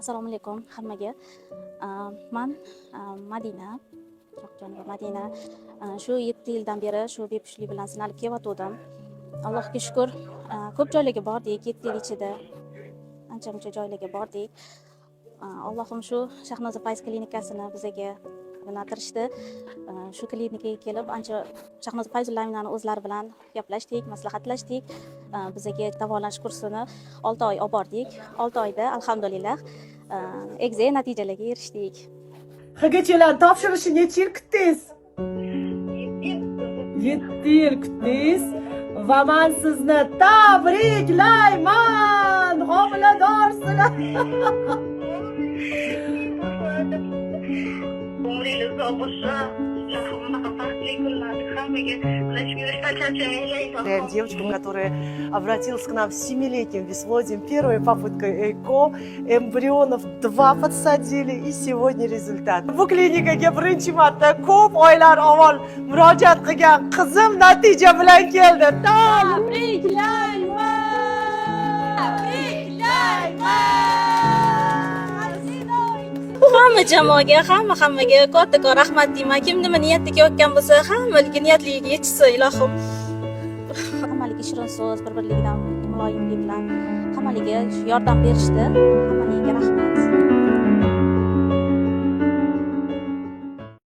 Assalomu alaykum hammaga. Man Madina Shohjonova Madina. Shu 7 yildan beri shu bepushtlik bilan sinalib kelyotgandim. Allohga shukur, ko'p joylarga bordik, 7 yil ichida ancha muncha joylarga bordik. Allohim shu Shahnoza Fayz klinikasini bizaga yo'naltirishdi. Shu klinikaga kelib, ancha Shahnoza Fayzullaevnani o'zlari bilan gaplashdik, maslahatlashdik. Bizaga davolanish kursini 6 oy olib bordik. 6 oyda, alhamdulillah, egza natijalarga erishdik. HGChlarni topshirishni necha yil kutdingiz? 7 yil kutdingiz va man sizni tabriklayman, homiladorsizlar. Umringiz uzoq bo'lsin. Bunaqa baxtli kunlarni hammaga ulashib yurishdan charchamanglar. Поздравляем девочку, которая обратилась к нам с семилетним бесплодием. Первая попытка ЭКО, эмбрионов два подсадили, и сегодня результат. Bu klinikaga birinchi marta ko'p oylar avval murojaat qilgan qizim natija bilan keldi. Tabriklayman! Tabriklayman! Hamma jamoaga, hammaga kattakon rahmat deyman. Kim nima niyatda kelayotgan bo'lsa, hammaligi niyatligiga yetishsin, ilohim. Hammaligi shirin so'z, bir birligidan muloyimlik bilan hammaliga yordam berishdi. Hammaligiga rahmat.